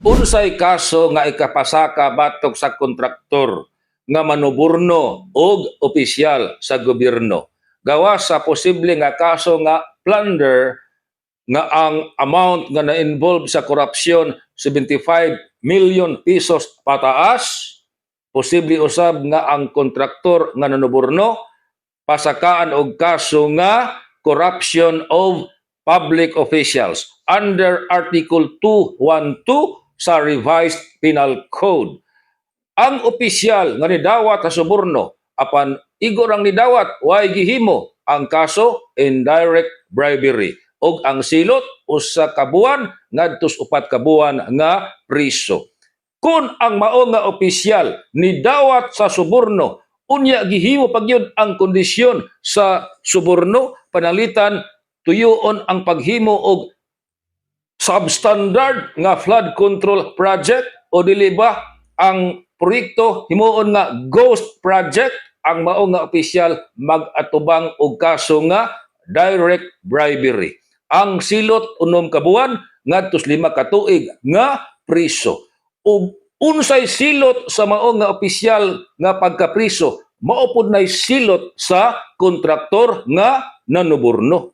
Unsay kaso nga ikapasaka batok sa kontraktor nga manuborno og opisyal sa gobyerno? Gawas sa posible nga kaso nga plunder, nga ang amount nga na-involve sa korupsyon 75 million pesos pataas, posible usab nga ang kontraktor nga nanuborno pasakaan og kaso nga corruption of public officials under Article 212 sa Revised Penal Code. Ang opisyal nga nidawat sa suborno apan igo rang nidawat, way gihimo, ang kaso indirect bribery ug ang silot 1 ka buwan ngadto sa 4 ka buwan nga priso. Kung ang mao nga opisyal nidawat sa suborno, unya gihimo pagyud ang kondisyon sa suborno, panalitan tuyoon ang paghimo og substandard nga flood control project o dili ba ang proyekto himuon nga ghost project, ang mao nga opisyal mag-atubang og kaso nga direct bribery. Ang silot 6 ka buwan ngadto sa 5 ka tuig nga priso. Ug unsay silot sa mao nga opisyal nga pagkapriso, mao pud nay silot sa kontraktor nga nanuborno.